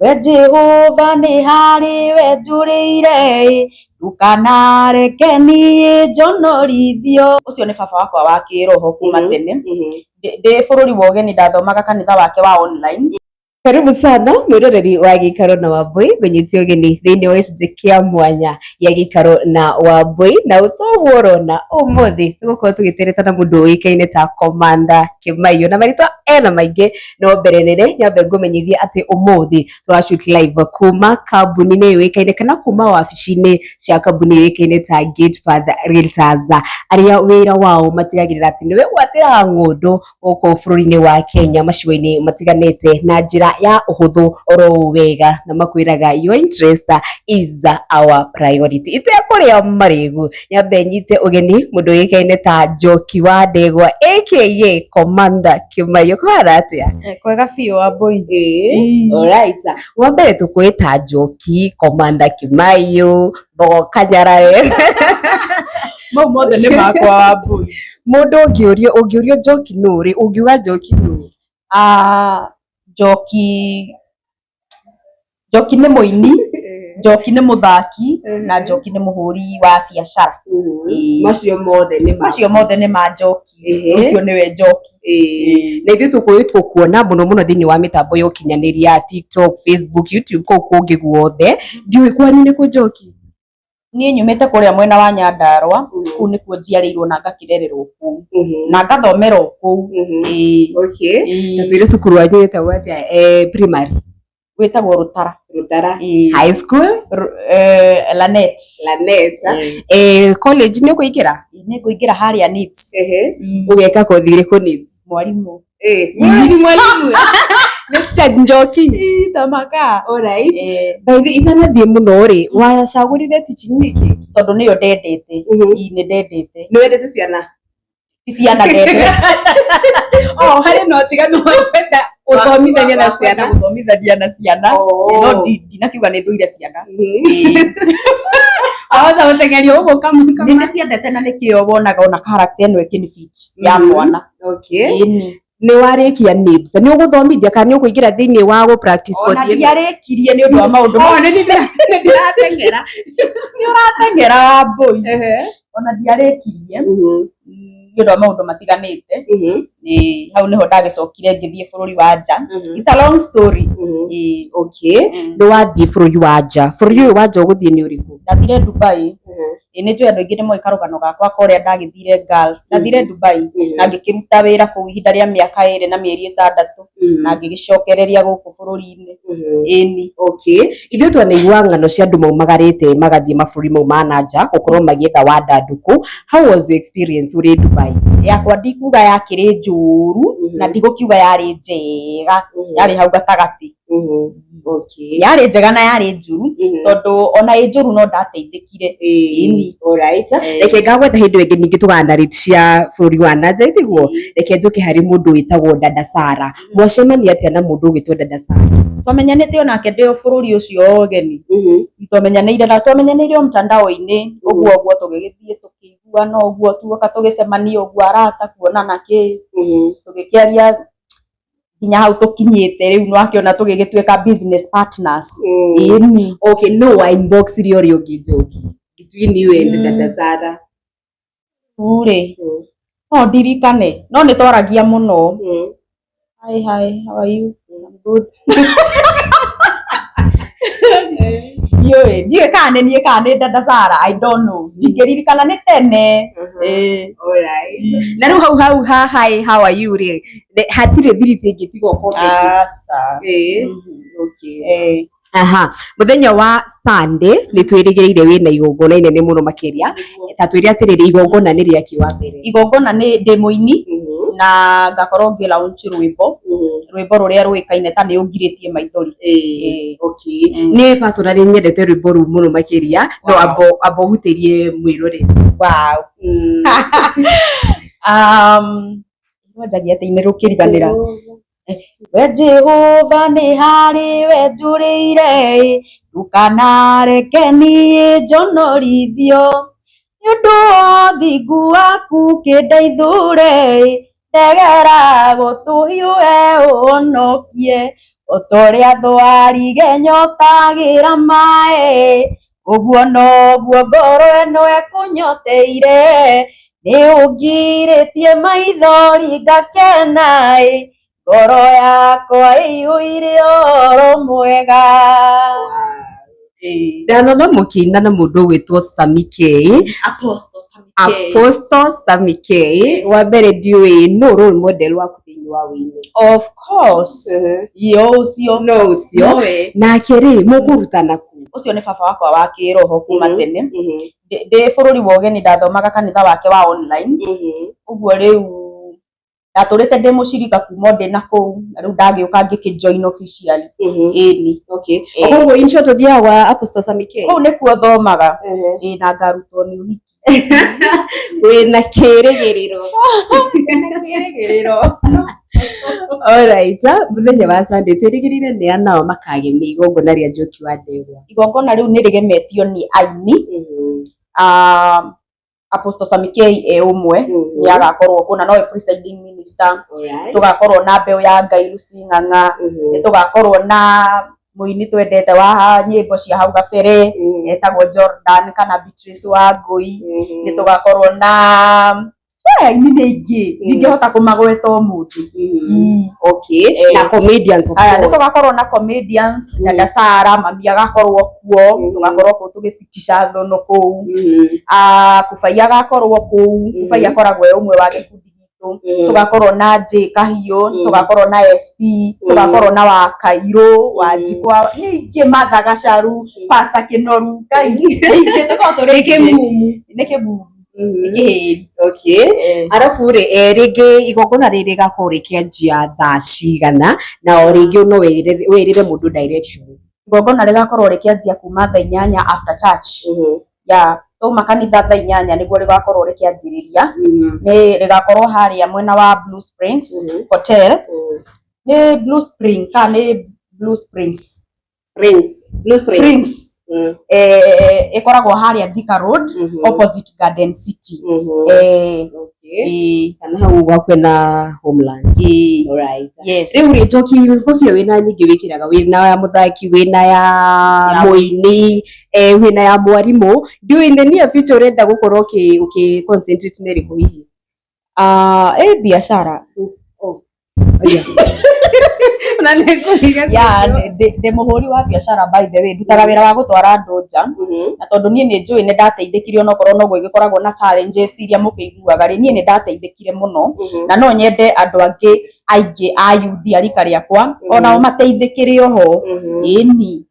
We Jehova nĩ harĩ we njũrĩire, ndũkanareke niĩ njonorithio. Ũcio nĩ baba wakwa wa kĩroho kuma tene. Ndĩ bũrũri wa ũgeni ndathomaga kanitha wake wa online. Karibu sana mwiroreri wa Gĩikaro na Wambui, ngũnyite ũgeni thĩinĩ wa gĩcunjĩ kĩa mwanya gĩa Gĩikaro na Wambui, na ũtoguo ũrona ũmũthĩ tũgũkorwo tũgĩtereta na mũndũ ũĩkaine ta Commander Kĩmaiyo, na marĩtwa ena maingĩ, no mbere nene nyambe ngũmenyithie atĩ ũmũthĩ tũra shoot live kuma kambuni-inĩ yũĩkaine kana kuma wabici-inĩ cia kambuni yũĩkaine ta Gatepath Realtors, arĩa wĩra wao matigagĩrĩra atĩ nĩwe gwatĩra ng'ũndũ gũkũ bũrũri-inĩ wa Kenya macigo-inĩ matiganĩte na njĩra ya ũhũthũ oro ũũ wega, na makwĩraga your interest is our priority. Itekũrĩa marĩgu, nyambe nyite ũgeni mũndũ ũĩkaine ta Njoki wa Ndegwa aka Commander Kĩmaiyo. Kũhana atĩa? Kwega biũ, Wambui. Alright. Wa mbere tũkwĩta Njoki, Commander Kĩmaiyo, Mbogo Kanyarare. Mau mothe nĩ makwa, Wambui. Mũndũ ũngĩũrio Njoki nũ rĩ, ũngiuga Njoki nũ? Ah, Njoki nĩ mũini, Njoki nĩ mũthaki na Njoki nĩ mũhũri wa biacara. Ĩĩ. Macio mothe nĩ ma Macio mothe nĩ ma Njoki. Ũcio nĩwe Njoki. Na ithuĩ tũkũĩ tũkuona mũno mũno thĩinĩ wa mĩtambo ya ũkinyanĩria, TikTok, Facebook, YouTube, kũu kũngĩ guothe. Ndiũĩ kwanyu nĩ kũ, Njoki? Niĩ nyumĩte kũrĩa mwena wa Nyandarũa, kũu nĩkuo njiarĩirwo na ngakĩrererwo kũu na ngathomera o kũu. Ĩĩ. Okay. Ta twĩre cukuru wanyu wĩtagwo atĩa, primary? Wĩtagwo Rũtara. Rũtara. Ĩĩ. High school? Lanet. Lanet. Ĩĩ. College nĩ ũkũingĩra? Nĩ ngũingĩra harĩa NIBS. Ĩĩ. Ũgeka kothi ĩrĩkũ NIBS? Mwarimũ. Mwalimu. Next child Njoki. Tamaka. Alright. By the way, itanathiĩ mũno rĩ, wacagũrire teaching nĩkĩ? Tondũ nĩyo ndendete. Ĩĩ, nĩ ndendete. Nĩ wendete ciana? Ti ciana ndendete. Oh, harĩ na ũtiganu wa kwenda gũthomithania na ciana. Gũthomithania na ciana. No ndinakiuga nĩ thũire ciana. Wahota gũteng'erio ũguo kama Nĩ ndĩciendete na nĩkĩo wonaga ona character ĩno ĩkĩnĩ fit ya mwana. Ĩni. Nĩ warĩkia NIBS, nĩ ũgũthomithia kana nĩ ũkũingĩra thĩinĩ wa gũ practice Ona kothi ĩno? ndiarĩkirie nĩ ũndũ wa maũndũ Oh, macio. nĩ ndĩrateng'era. Nĩ ũrateng'era, Wambui. Ona ndiarĩkirie nĩ ũndũ wa maũndũ matiganĩte. Ĩĩ, hau nĩho ndagĩcokire ngĩthiĩ bũrũri wa nja. It's a long story. Ĩĩ. Okay. Nĩ wathiĩ bũrũri wa nja. Bũrũri ũyũ wa nja ũgũthiĩ nĩ ũrĩkũ? Ndathire Dubai. Ĩĩ, nĩ njũĩ andũ aingĩ nĩ moĩ karũgano gakwa ka ũrĩa ndagĩthire Gulf. Ndathire Dubai na ngĩkĩruta wĩra kũu ihinda rĩa mĩaka 2 na mĩeri 6 na ngĩgĩcokereria gũkũ bũrũri-inĩ. Ĩni. Okay. Ithuĩ twanaigua ng'ano cia andũ maumagarĩte magathiĩ mabũrũri mau ma na nja gũkorwo magĩetha wandandũku. How was your experience ũrĩ Dubai? Yakwa ndikuga yakĩrĩ njũru na ndigũkiuga yarĩ njega, yarĩ hau gatagatĩ. Yarĩ njega na yarĩ njũru, tondũ ona ĩ njũru no ndateithĩkire. Ĩni. Alright. Reke ngagwetha hĩndĩ ĩngĩ ningĩ tũgana cia bũrũri wa na nja, tiguo? Reke njũke harĩ mũndũ wĩtagwo Dada Sara. Mwacemania atĩa na mũndũ ũgwĩtwo Dada Sara? Twamenyanĩte onake ndĩ o bũrũri ũcio wa ũgeni. Twamenyanĩire na twamenyanĩire o mtandao-inĩ ũguo ũguo, tũgĩgĩthiĩ tũkĩiguana ũguo, tuoka tũgĩcemania ũguo, arata kuonana kĩ, tũgĩkĩaria nginya hau tũkinyĩte rĩu, nĩwakĩona tũgĩgĩtuĩka business partners. Ĩni. Okay, no wa inbox ria ũrĩa ũngĩ, Njoki, between you and Dada Sara? Rĩu rĩ, no ndirikane, no nĩ twaragia mũno. "Hi, hi, how are you? I'm good." Ndiũĩ kana nĩ niĩ kana nĩ Dada Sara, I don't know, ndingĩririkana, nĩ tene. Ĩĩ. Alright. Na rĩu hau ha "Hi, how are you" rĩ, hatirĩ thiriti ĩngĩtigwo comment? Aca. Okay. Ĩĩ. Aha, mũthenya wa Sunday nĩ twĩrĩgĩrĩire wĩna igongona inene mũno makĩria. Ta twĩre atĩrĩrĩ, igongona nĩ rĩakĩ wa mbere? Igongona nĩ ndĩ mũini na ngakorwo ngĩ launch rwĩmbo rũrĩa rũĩkaine ta "Nĩ Ũngirĩtie Maithori". Ĩĩ. Okay. Niĩ personally nyendete rwĩmbo rũu mũno makĩria, no amba ũhutĩrie mwĩroreri. Wow. Rwanjagia atĩ inĩ rũkĩriganĩra. We Jehova nĩ harĩ we njũrĩire, ndũkanareke niĩ njonorithio, nĩ ũndũ wa ũthingu waku kĩndeithũre, ndegera gũtũ hiũhe ũhonokie. O ta ũrĩa thwariga ĩnyotagĩra maĩ, ũguo noguo ngoro ĩno ĩkũnyoteire. Nĩ ũngirĩtie maithori ngakena ĩ, ngoro yakwa ĩiyũire ũhoro mwega. Ĩĩ. Ndanona mũkĩina na mũndũ ũgwĩtwo Sammy K. Apostle Sammy K. Apostle Sammy K. Yes. Wa mbere ndiũĩ no role model waku thĩinĩ wa wĩini. Of course. Yo ũcio. No ũcio. Nowe. Nake rĩ mũkũrutana kũ? Ũcio nĩ baba wakwa wa kĩroho kuma tene. Ndĩ bũrũri wa ũgeni ndathomaga kanitha wake wa online. Ũguo rĩu ndatũrĩte ndĩ mũcirika kuma o ndĩ na kũu, na rĩu ndagĩũka ngĩkĩ join officially. Ĩni. Okay. Eh. Koguo in short ũthiaga gwa Apostle Sammy K. Kũu nĩkuo thomaga. Ĩĩ, na ngarutwo nĩ ũhiki. Wĩna kĩrĩgĩrĩro. Kĩrĩgĩrĩro. Alright, mũthenya wa Sunday twĩrĩgĩrĩire nĩ a nao makagemia igongona rĩa Njoki wa Ndegwa. Igongona rĩu nĩ rĩgemetio nĩ aini. Apostle Sammy K e ũmwe nĩ agakorwo kuo na nowe presiding minister. Tũgakorwo na mbeũ ya Ngai Lucy Ng'ang'a. Nĩ tũgakorwo na mũini twendete wa nyĩmbo cia hau gabere etagwo Jordan kana Beatrice Wangũi. Nĩ tũgakorwo na aini nĩ aingĩ, ndingĩhota kũmagweta ũmũthĩ. Ii. Okay. Eh. Na comedians of Aya, nĩ course. tũgakorwo na comedians, Dada Sara, mami agakorwo kuo, tũgakorwo kũu tũgĩpitisha thũnũ kũu. Kubai agakorwo kũu, Kubai akoragwo e ũmwe wa gĩkundi gitũ. Tũgakorwo na J Kahiũ, tũgakorwo na SP, tũgakorwo na Wakairũ, Wanjikwa, ningĩ Martha Gacaru, Pastor Kĩnoru, Ngai, ningĩ tũkoragwo tũrĩ Nĩ aingĩ. kĩmumu. Nĩ kĩmumu, nĩ kĩhĩri. Okay. Eh. Arabu rĩ, rĩngĩ igongona rĩrĩ rĩgakorwo rĩkĩanjia thaa cigana na o rĩngĩ no wĩrĩre mũndũ direction. Igongona rĩgakorwo rĩkĩanjia kuma thaa 8 after church. Ya, twauma kanitha thaa 8 nĩguo rĩgakorwo rĩkĩanjĩrĩria. Nĩ rĩgakorwo harĩa mwena wa Blue Springs Hotel. Nĩ Blue Spring kana nĩ Blue Springs? Springs. Blue Springs. Springs. Ĩkoragwo harĩa Thika Road, opposite Garden City. Okay. Kana hau gwakuhĩ na Homeland. Ĩĩ. Alright. Yes. Rĩu rĩ Njoki ngũbia wĩna nyingĩ wĩkĩraga, wĩna ya mũthaki, wĩna ya mũini, wĩna ya mwarimũ. Ndiũĩ in the near future ũrenda gũkorwo ũkĩ concentrate na ĩrĩkũ hihi? Ĩ biacara. Na nĩngũriga Ya, ndĩ mũhũri wa biacara by the way, ndutaga wĩra wa gũtwara andũ nja. Na tondũ niĩ nĩ njũĩ nĩ ndateithĩkire onokorwo noguo ĩgĩkoragwo na challenges iria mũkĩiguaga rĩ, niĩ nĩ ndateithĩkire mũno. Na no nyende andũ angĩ aingĩ a youth a rika rĩakwa onao mateithĩkĩre oho. Ĩni.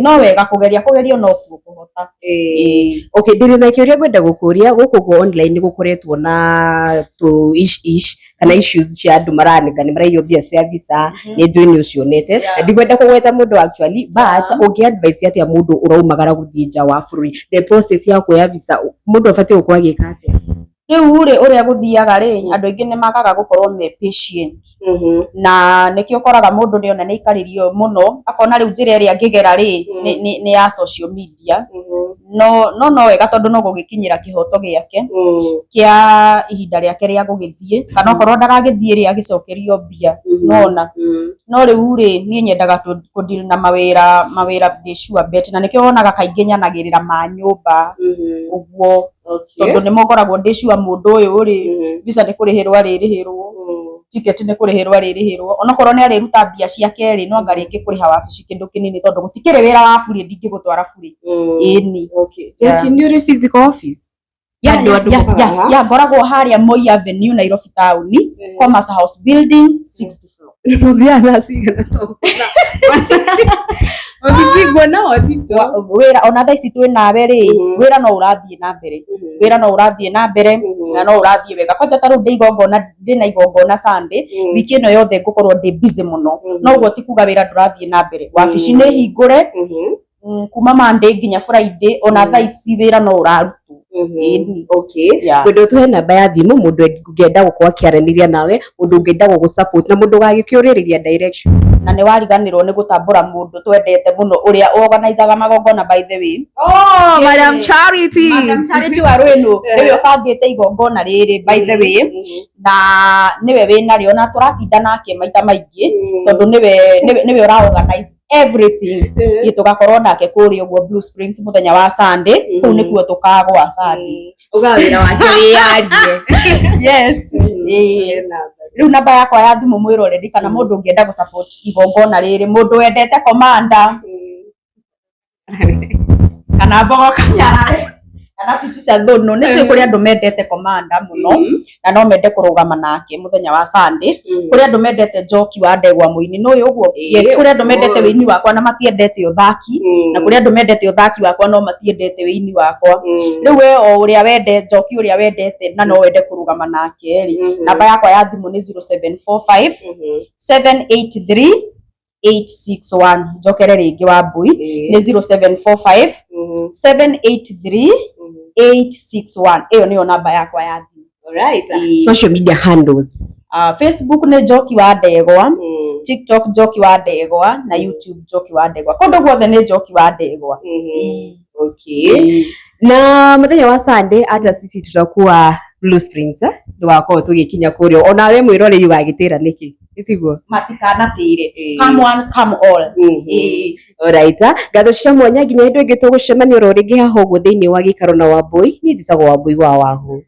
No wega kũgeria, kũgeria nokuo kũhota. Ĩĩ. Okay, ndĩrĩ na kĩũria ngwenda gũkũria gũkũ ũguo online nĩ gũkoretwo na tũ ish ish kana issues cia andũ maranenga nĩ maraiywo mbia cia visa, nĩ njũĩ nĩ ũcionete. Na ndikwenda kũgweta mũndũ actually, but ũngĩ advice atĩa mũndũ ũraumagara gũthiĩ nja wa bũrũri, the process ya kuoya visa mũndũ abatiĩ gũkorwo agĩka atĩa? Rĩu rĩ ũrĩa gũthiaga rĩ, andũ aingĩ nĩ magaga gũkorwo me patient. Na nĩkĩo ũkoraga mũndũ nĩona nĩ aikarĩrio mũno, akona rĩu njĩra ĩrĩa angĩgera rĩ, nĩ ya social media. No no wega tondũ no gũgĩkinyĩra kĩhoto gĩake kĩa ihinda rĩake rĩa gũgĩthiĩ, kana okorwo ndagagĩthiĩ rĩ agĩcokerio mbia, nĩwona. No rĩu rĩ, niĩ nyendaga kũ deal na mawĩra ndĩ sure bet, na nĩkĩo wonaga kaingĩ nyanagĩrĩra ma nyũmba ũguo, tondũ nĩmo ngoragwo ndĩ sure mũndũ ũyũ rĩ, visa nĩ kũrĩhĩrwo arĩrĩhĩrwo, ticket nĩ kũrĩhĩrwo arĩrĩhĩrwo, onokorwo nĩ arĩruta mbia ciake rĩ, no anga rĩngĩ kũrĩha wabici kĩndũ kĩnini tondũ gũtikĩrĩ wĩra wa burĩ ndingĩgũtwara burĩ. Ĩni. Okay. Njoki nĩ ũrĩ physical office? Ya, ya, ngoragwo harĩa Moi Avenue, Nairobi town, Commerce House building, 6th floor. Ũthiaga thaa cigana tondũ obici nguona o TikTok. Wĩra ona thaa ici twĩ nawe rĩ, wĩra no ũrathiĩ na mbere. Wĩra no ũrathiĩ na mbere na no ũrathiĩ wega. Kwanja ta rĩu ndĩ igongona, ndĩna igongona Sunday, wiki ĩno yothe ngũkorwo ndĩ busy mũno. No ũguo ti kuga wĩra ndũrathiĩ na mbere. Wabici nĩ hingũre, kuma Monday nginya Friday, ona thaa ici wĩra no ũrarutwo. Ĩni. Okay. Yeah. Ngwenda ũtũhe namba ya thimũ mũndũ ũngĩenda gũkorwo akĩaranĩria nawe, mũndũ ũngĩenda gũgũ support na mũndũ ũgagĩkĩũrĩrĩria direction. Na nĩ wariganĩrwo nĩ gũtambũra mũndũ twendete mũno ũrĩa organizaga magongona, by the way. Oh, Madam Charity. Madam Charity wa Rwĩnũ nĩwe ũbangĩte igongona rĩrĩ, by the way, na nĩwe wĩnarĩo na tũratinda nake maita maingĩ tondũ nĩwe ũra organize everything. Ithuĩ tũgakorwo nake kũrĩa ũguo Blue Springs mũthenya wa Sunday, kũu nĩkuo tũkagwa Sunday. Ugaga wĩra wake wĩyarie. Yes. Ĩĩ. Rĩu namba yakwa ya thimũ, mwĩroreri kana mũndũ ũngĩenda gũ support igongona rĩrĩ, mũndũ wendete Commander kana Mbogo Kanyarare kana Pitisha Thũnũ, nĩ njũĩ kũrĩ andũ mendete Commander mũno na no mende kũrũgama nake mũthenya wa Sunday. Kũrĩ andũ mendete Njoki wa Ndegwa mũini, nĩ ũguo? Yes, kũrĩ andũ mendete wĩini wakwa na matiendete ũthaki, na kũrĩ andũ mendete ũthaki wakwa no matiendete wĩini wakwa. Rĩu we o ũrĩa wende Njoki, ũrĩa wendete na no wende kũrũgama nake rĩ, namba yakwa ya thimũ nĩ 0745 783 861. Njokere rĩngĩ, Wambui, nĩ 0745 783 861. Ĩyo nĩyo namba yakwa ya thimũ. Alright. Ĩĩ. Social media handles. Facebook nĩ Njoki wa Ndegwa, TikTok Njoki wa Ndegwa, na YouTube Njoki wa Ndegwa. Kũndũ guothe nĩ Njoki wa Ndegwa. Ĩĩ. Okay. Ĩĩ. Na muthenya wa Sunday hata sisi tutakuwa Blue Springs, eh? Ndũgakorwo tũgĩkinya kũrĩa onawe mwĩroreri ũgagĩtĩra nĩkĩ, ĩtiguo? Matikanatĩre. Ĩĩ. Come one, come all. Ĩĩ. Alright, ngatho cia mwanya nginya hĩndĩ ĩngĩ tũgũcemania oro rĩngĩ haha ũguo thĩinĩ wa gĩikaro na Wambui. Niĩ njĩtagwo Wambui wa Wahu.